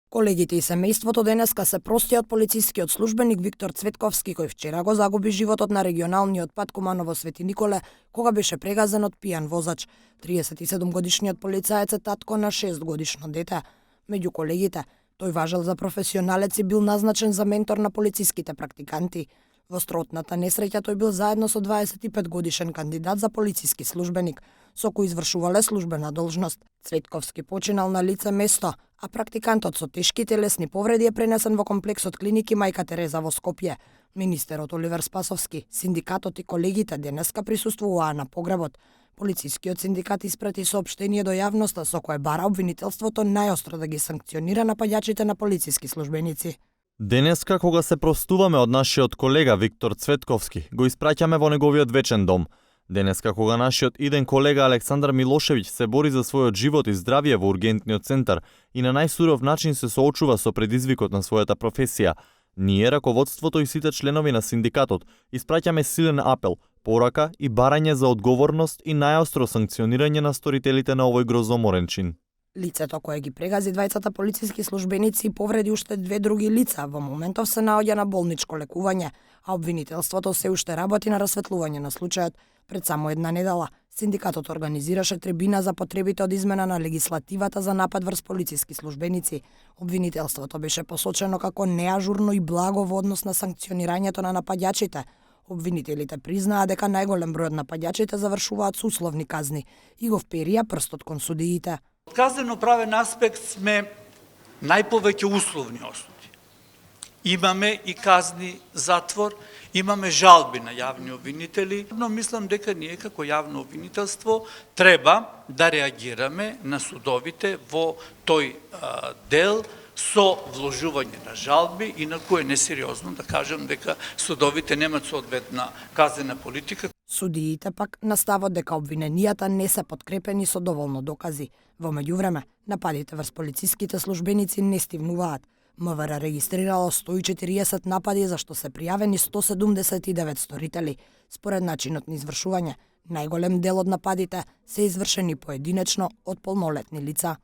Колегите и семејството денеска се прости од полицискиот службеник Виктор Цветковски, кој вчера го загуби животот на регионалниот пат Куманово Свети Николе, кога беше прегазен од пијан возач. 37-годишниот полицаец е татко на 6-годишно дете. Меѓу колегите, тој важел за професионалец и бил назначен за ментор на полициските практиканти. Во стротната несреќа тој бил заедно со 25-годишен кандидат за полициски службеник, со кој извршувале службена должност. Цветковски починал на лице место, а практикантот со тешки телесни повреди е пренесен во комплексот клиники Мајка Тереза во Скопје. Министерот Оливер Спасовски, синдикатот и колегите денеска присуствуваа на погребот. Полицискиот синдикат испрати соопштение до јавноста со кое бара обвинителството најостро да ги санкционира напаѓачите на полициски службеници. Денеска, кога се простуваме од нашиот колега Виктор Цветковски, го испраќаме во неговиот вечен дом. Денеска, кога нашиот иден колега Александар Милошевиќ се бори за својот живот и здравје во ургентниот центар и на најсуров начин се соочува со предизвикот на својата професија, ние, раководството и сите членови на синдикатот, испраќаме силен апел, порака и барање за одговорност и најостро санкционирање на сторителите на овој грозоморен чин. Лицето кое ги прегази двајцата полициски службеници и повреди уште 2 други лица во моментов се наоѓа на болничко лекување, а обвинителството се уште работи на расветлување на случајот. Пред само една недела, синдикатот организираше трибина за потребите од измена на легислативата за напад врз полициски службеници. Обвинителството беше посочено како неажурно и благо во однос на санкционирањето на напаѓачите. Обвинителите признаа дека најголем број од напаѓачите завршуваат со условни казни и го вперија прстот кон судиите. Од казнено-правен аспект сме најповеќе условни осуди. Имаме и казни затвор, имаме жалби на јавни обвинители, но мислам дека ние како јавно обвинителство треба да реагираме на судовите во тој дел со вложување на жалби, инаку е несериозно да кажам дека судовите немаат соодветна казнена политика. Судиите пак настават дека обвиненијата не се подкрепени со доволно докази. Во меѓувреме, нападите врз полициските службеници не стивнуваат. МВР регистрирало 140 напади за што се пријавени 179 сторители. Според начинот на извршување, најголем дел од нападите се извршени поединечно од полнолетни лица.